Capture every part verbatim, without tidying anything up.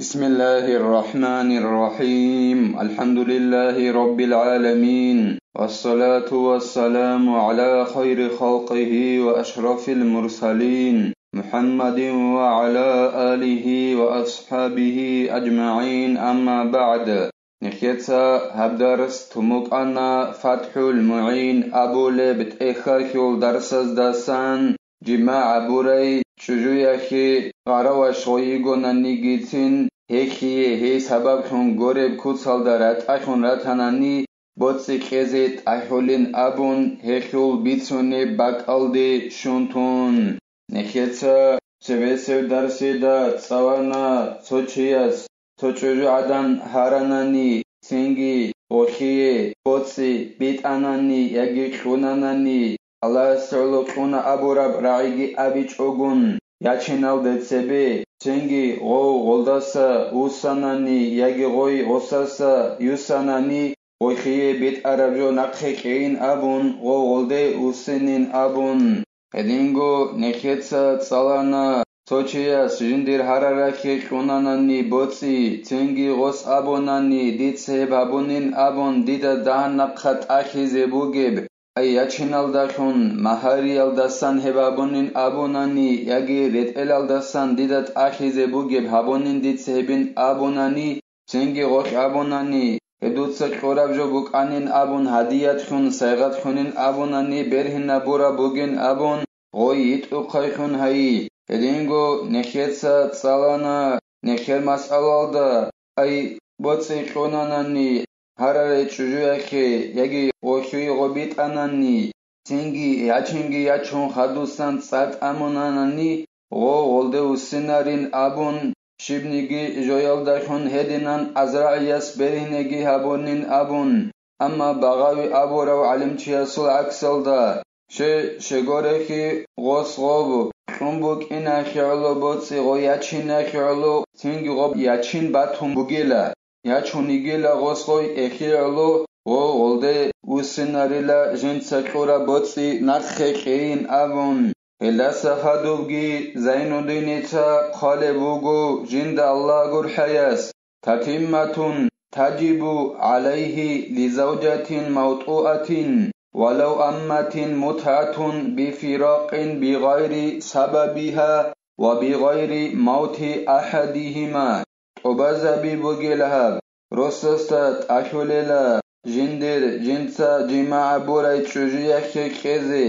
بسم الله الرحمن الرحيم. الحمد لله رب العالمين. والصلاة والسلام على خير خلقه وأشرف المرسلين محمد وعلى آله وأصحابه أجمعين. أما بعد. Нехеца гьаб дарс тумукъана ФатхӀул МугӀин абулеб тӀехьалъул дарсаздасан. Жимагь гьабурай чӀужуялъе гъараваш гъойигонанигицин, гьелъие гьей сабаблъун гореб куцалда ратӀалъун ратанани, боцӀи кьезе тӀахьулин абун, гьелъул бицунеб бакӀалде щун тун. Нехеца цебесеб дарсида цӀалана цо чияс, цо чӀужугӀадан гьаранани, цинги гъолъие боцӀи битӀанани яги кьунанани, Аллагьас гӀоло кьуна абураб рагӀиги абичӀогун, ячиналде цебе, цинги гъов гъолдаса вуссанани яги гъой гъосаса юссанани, гъолъие битӀараб жо нахъе кьейин абун, гъов гъолде вуссинин абун. Гьединго нехеца цӀалана, цо чияс жиндир гьараралъе кьунанани боцӀи, цинги гъос абунани, дица гьеб гьабунин абун, дида дагьаб нахъа тӀахьизе бугеб, ай ячиналдалъун, магьариялдасан гьеб гьабунин абунани, яги ретӀелалдасан дида тӀахьизе бугеб гьабунин дица гьебин абунани, цинги гъолъ абунани, гьеб дуца кьураб жо букӀанин абун, гьадиялъун, сайгъатлъунин абунани, бергьинабураб бугин абун, гъой йитӀухъайлъун гьайи. Гьединго нехеца цӀалана нехер масъалалда, ай боцӀи кьунанани гьарарай чӀужуялъе яги гъолъие гъо битӀанани, цинги ячинги ячун хадусан цӀар тӀамунанани, гъо гъолде вуссинарин абун, щибниги жоялдалъун гьединан АзрагӀияс бергьинеги гьабунин абун, амма Багъави абурав гӀалимчиясул гӀаксалда, щай-щай гурелъул гъос гъоб кьун букӀиналъе гӀоло боцӀи гъо ячиналъе гӀоло цинги гъоб ячин батун бугила, ячун йигила гъос гъой эхие гӀоло, гъо гъолде вуссинарила жинца кьураб боцӀи нахъе кьейин абун. Гьелдаса хадубги Зайнуддиница хъвалеб буго, жинда Аллагь гурхӀаяс: تتمة تجب عليه لزوجة موطوءة ولو أمة متعة بفراق بغير سببها وبغير موت أحدهما. ТӀубазаби бугила гьаб, росасда тӀахьулела жиндир жинца жимагь гьабурай чӀужуялъе кьезе,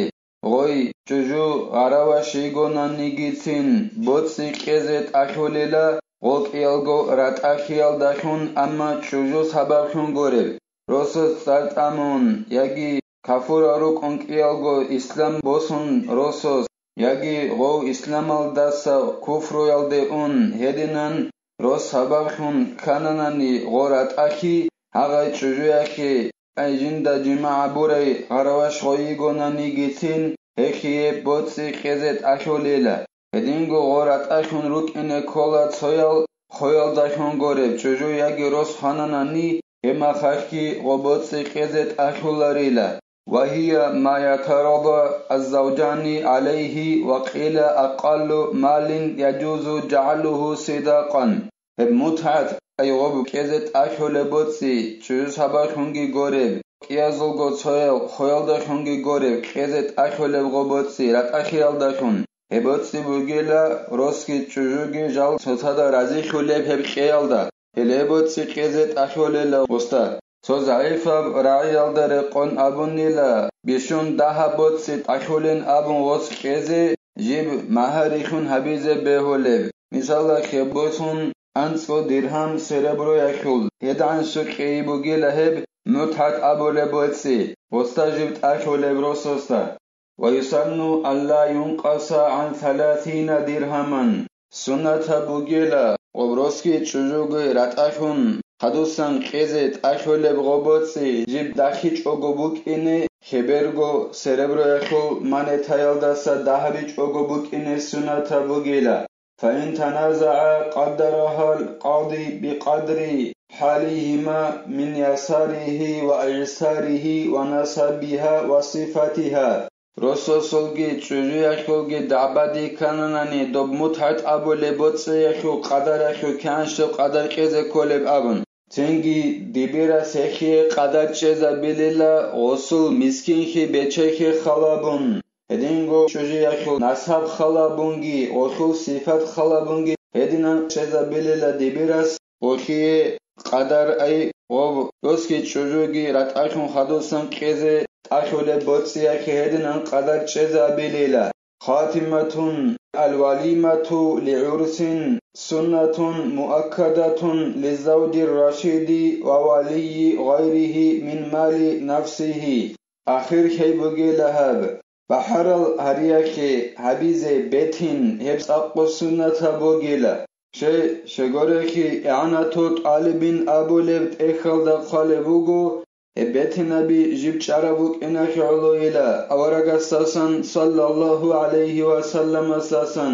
гъой чӀужу гъараваш йигонанигицин боцӀи кьезе тӀахьулела, гъо кӀиялго ратӀалъиялдалъун, амма чӀужу сабаблъун гуреб, росас цӀар тӀамун яги кафурал рукӀун кӀиялго ислам босун росас, яги гъов исламалдаса куфруялде ун гьединан рос сабаблъун ккананани гъо ратӀалъи, гьагъай чӀужуялъе, ай жинда жимагь гьабурай гъараваш гъой йигонанигицин, гьелъие боцӀи кьезе тӀахьулела. Гьединго гъо ратӀалъун рукӀине ккола цоял хоялдалъун гуреб чӀужу яги рос хвананани, гьеб мехалъги гъо боцӀи кьезе тӀахьуларила. وهي ما يتراضى الزوجان عليه وقيل أقل مال يجوز جعله صداقا. Гьеб мутгӀат, ай гъоб кьезе тӀахьулеб боцӀи, чӀужу сабаблъунги гуреб, кӀиязулго цоял хоялдалъунги гуреб, кьезе тӀахьулеб гъо боцӀи ратӀалъиялдалъун, гьеб боцӀи бугила росги чӀужуги жал цоцазда разилъулеб гьеб кьеялда, гьеле гьеб боцӀи кьезе тӀахьулела гъосда. Цо загӀипаб рагӀиялда рекъон абунила, бищун дагьаб боцӀи тӀахьулин абун гъос кьезе, жиб магьарилъун гьабизе бегьулеб. Мисалалъе босун, анцӀго диргьам сереброялъул гьедгӀан сукъи бугила гьеб мутгӀат абулеб боцӀи, гъосда жиб тӀахьулеб росасда. ويسن ألا ينقص عن ثلاثين درهما. Суннатаб бугила, гъоб росги чӀужуги ратӀалъун, хадусан кьезе тӀахьулеб гъо боцӀи жиб дахичӀого букӀине, хеберго сереброялъул монетаялдаса дагьабичӀого букӀине суннатаб бугила. فإن تنازعا قدرها القاضي بقدر حالهما من يساره وإعساره ونسبها وصفتها. росасулги чӀужуялъулги дагӀба дихьананани, доб мутгӀат абулеб боцӀиялъул къадаралъул кигӀанщинаб къадар кьезе кколеб абун. Цинги дибирас гьехие къадар чӀезабилила гъосул мискинлъи бечелъи халабун, гьединго чӀужуялъул насаб халабунги, гъолъул сипат халабунги гьединан чӀезабилила дибирас гъолъие къадар ай гъоб росги чӀужуги ратӀалъун хадусан кьезе тӀалъулеб боцӀиялъе гьединан къадар чӀезабилила. خاتمة. الوليمة لعرس سنة مؤكدة للزوج الرشيد وولي غيره من مال نفسه. Ахир хей бугела гьаб, бахӀарал гьариялъе гьабизе бетин гьеб цӀакъго суннатаб бугела. Щай, щегорехи, игӀанату тӀалибин абулеб тӀехьалда хъвалеб буго, гьеб бетинаби жиб чӀараб букӀиналъе гӀолойила, аварагасдасан, саллаллагьу гӀалайгьи ва салламасдасан,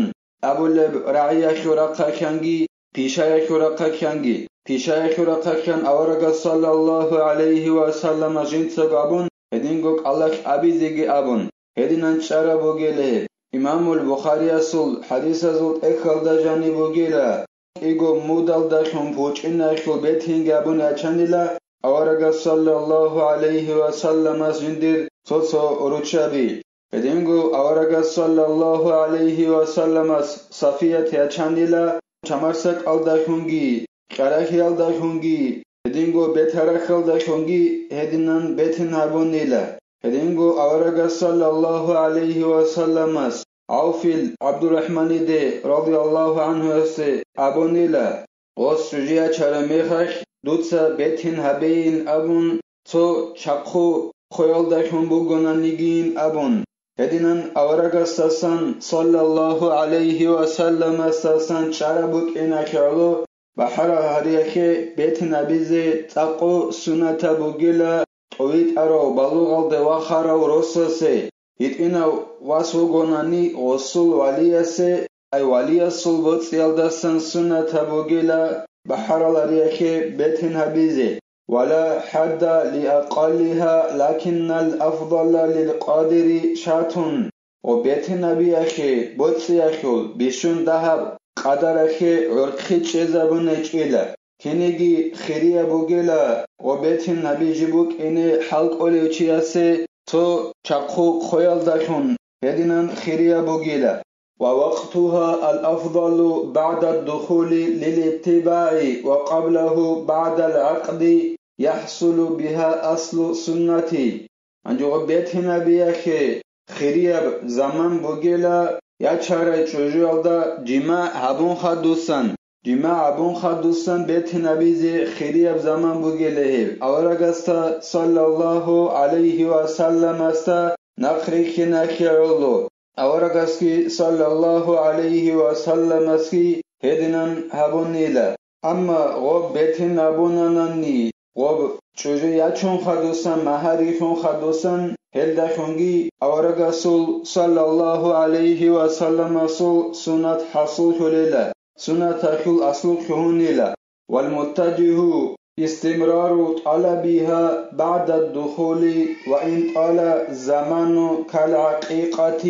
абулеб рагӀиялъул рахъалъанги, пишаялъул рахъалъанги, пишаялъул рахъалъан аварагас, саллаллагьу гӀалайгьи ва саллама, жинцаго абун, гьединго кӀалалъ абизеги абун, гьединан чӀараб бугела гьеб. Имамул Бухариясул хӀадисазул тӀехьалда жаниб бугела, кӀиго мудалдалъун пучӀиналъул бетинги абун ячанила аварагас, саллаллагьу гӀалайгьи ва салламас, жиндир цо-цо руччаби. Гьединго аварагас, саллаллагьу гӀалайгьи ва салламас, Сафият ячанила чамасдакалдалъунги, кьарахьиялдалъунги, гьединго бетарахьалдалъунги гьединан бетин гьабунила. Гьединго аварагас, саллаллагьу гӀалайгьи ва салламас, ГӀавфил ГӀабдурахӀманиде, радияллагьу гӀанхуясе, абунила: «Гъос чӀужу ячараб мехалъ дуца бетин гьабейин», — абун, цо чахъу хъоялдалъун бугонанигийин абун. Гьединан аварагасдасан, саллаллагьу гӀалайгьи ва салламасдасан, чӀараб букӀиналъе гӀоло бахӀарал гьариялъе бетин гьабизе цӀакъу суннатаб бугела тӀовитӀарав, балугъалде вахарав росасе, гьитӀинав вас вугонани гъосул валиясе, ай валиясул боцӀиялдасан суннатаб бугела бахӀарал гьариялъе бетин гьабизе. ولا حد لأقلها، لكن الأفضل للقادر شاة. Ва бетин гьабиялъе боцӀиялъул бищун дагьаб къадаралъе гӀорхъи чӀезабунечӀила. Кинеги хирияб бугела ва бетин гьаби жиб букӀине хӀал кӀолев чиясе цо чахъу хъоялдалъун гьединан хирияб бугела. ووقتها الأفضل بعد الدخول للاتباع وقبله بعد العقد يحصل بها أصل السنة. Гьанже гъоб бетин гьабиялъе хирияб заман бугела ячарай чӀужуялда жимагӀ гьабун хадусан, жимагӀ гьабун хадусан бетин гьабизе хирияб заман бугела гьеб. Аварагасда, саллаллагьу гӀалайгьи ва салламасда, нахърихьиналъе гӀоло. Аварагасги, саллаллагьу гӀалайгьи ва салламасги, гьединан гьабунила. Амма гъоб бетин абунанани, гъоб чӀужу ячун хадусан, магьар рихьун хадусан, гьелдалъунги аварагасул, саллаллагьу гӀалайгьи ва салламасул, суннат хӀасуллъулела, суннаталъул аслу лъугьунила. والمتجه استمرار طلبها بعد الدخول وإن طال الزمان كالعقيقة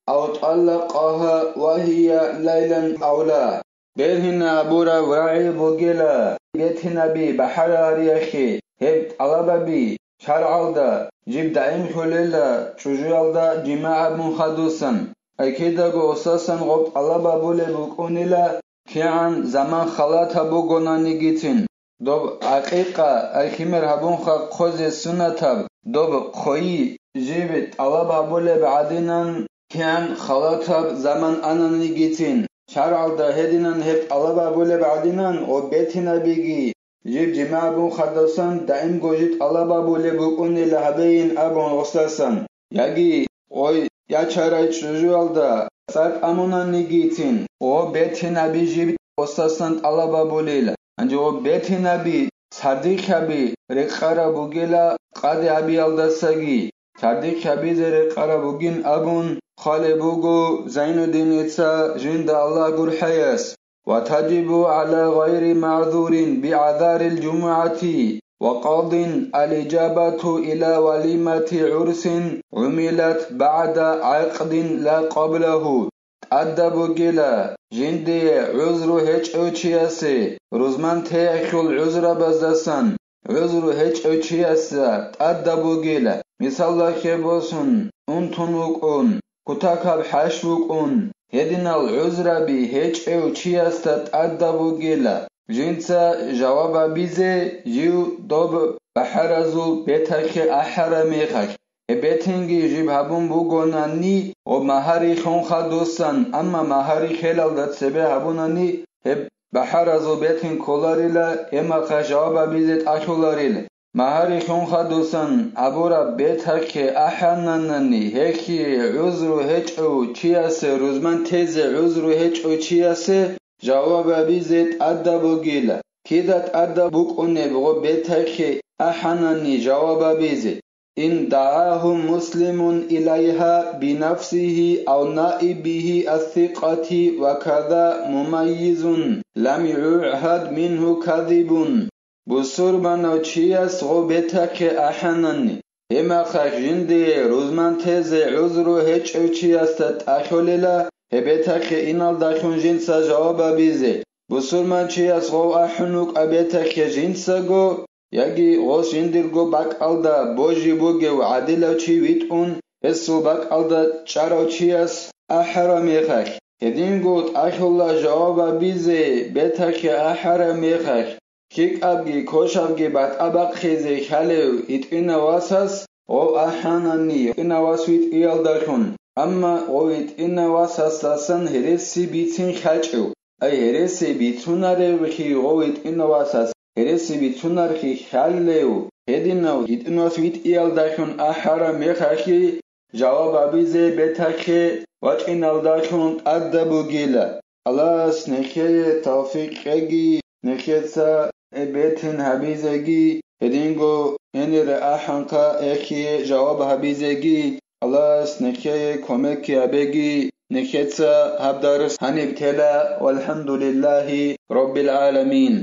أو طلقها وهي ليلا أو لا. Бергьинабураб рагӀи бугела бетинаби бахӀарагьариялъе гьеб тӀалабаби шаргӀалда жиб даимлъулела чӀужуялда жимагӀ абун хадусан. Ай кидаго осасан гъоб тӀалаб абулеб букӀунила, кигӀан заман халатаб бугонанигицин. Доб гӀакъикъа, ай химер гьабунха хъозе суннатаб, доб хъойи жиб тӀалаб гьабулеб гӀадинан, кигӀан халатаб заман ананигицин, шаргӀалда гьединан гьеб тӀалаб гьабулеб гӀадинан, гъоб бетинабиги жиб жимагӀ абун хадасан даимго жиб тӀалаб гьабулеб букӀунила гьабейин абун гъосасан. Яги, ой, ячарай чӀужуялда цӀар тӀамунанигицин, о, бетинаби жиб осасан тӀалаб гьабулел. Гьанже о, бетинаби, сардилъаби рекъараб бугела къаде гьабиялдасаги, сардилъабизе рекъараб бугин абун хъвалеб буго Зайнуддиница, жинда Аллагь гурхӀаяс. وتجب على غير معذور بأعذار الجمعة وقض الإجابة إلى وليمة عرس عملت بعد عقد لا قبله. ТӀадаб бугила, жиндие гӀузру гьечӀев чиясе, рузман теялъул гӀузрабаздасан, гӀузру гьечӀев чиясда тӀадаб бугила, мисаллахъе босун, унтун вукӀун, кутакаб хӀащ букӀун, гьединал гӀузраби гьечӀев чиясда тӀадаб бугила, жинца жаваб гьабизе жив доб бахӀаразул бетахъе ахӀараб мехалъ. Гьеб бетинги жиб гьабун бугонани, гъоб магьари хьун хадусан, амма магьари хьелалда цебе гьабунани, гьеб бахӀаразул бетин кколарила, гьеб мехалъ жаваб гьабизе тӀалъуларила. Магьари хьун хадусан абураб бетахъе ахӀананани, гьехие гӀузру гьечӀев чиясе, рузман тезе гӀузру гьечӀев чиясе жаваб гьабизе тӀадаб бугила. Кида тӀадаб букӀунеб гъоб бетахъе ахӀанани жаваб гьабизе? إن دعاه مسلم إليها بنفسه أو نائبه الثقة وكذا مميز لم يعهد منه كذب. Бусурманав чияс гъоб бетахъе ахӀанани, гьеб мехалъ жиндие рузман тезе гӀузру гьечӀев чиясда тӀалъулила, гьеб бетахъе иналдалъун жинца жаваб гьабизе. Бусурман чияс гъов ахӀун вукӀа бетахъе жинцаго, яги гъос жиндирго бакӀалда божи бугев гӀадилав чи витӀун, гьесул бакӀалда чӀарав чияс ахӀараб мехалъ, гьединго тӀалъула жаваб гьабизе бетахъе ахӀараб мехалъ, лъикӀабги кошабги батӀа бахъизе хьалев гьитӀинав васас гъов ахӀанани, гьитӀинав вас витӀиялдалъун, амма гъов гьитӀинав васасдасан гьереси бицин хьачӀев, ай гьереси бицунаревлъи гъов гьитӀинав васас гьереси бицунархъи хьалев, гьединав гьитӀинав вас витӀиялдалъун ахӀараб мехалъги, жаваб гьабизе бетахъе вачӀиналдалъун тӀадаб бугила. Аллагьас нехее тавфикъ кьеги, нехеца бетин гьабизеги, гьединго гьенире ахӀанха гьехие жаваб гьабизеги, Аллагьас нехее кумекги гьабеги, нехеца гьаб дарс гьаниб тела, валхӀамдулиллагьи раббил гӀаламин.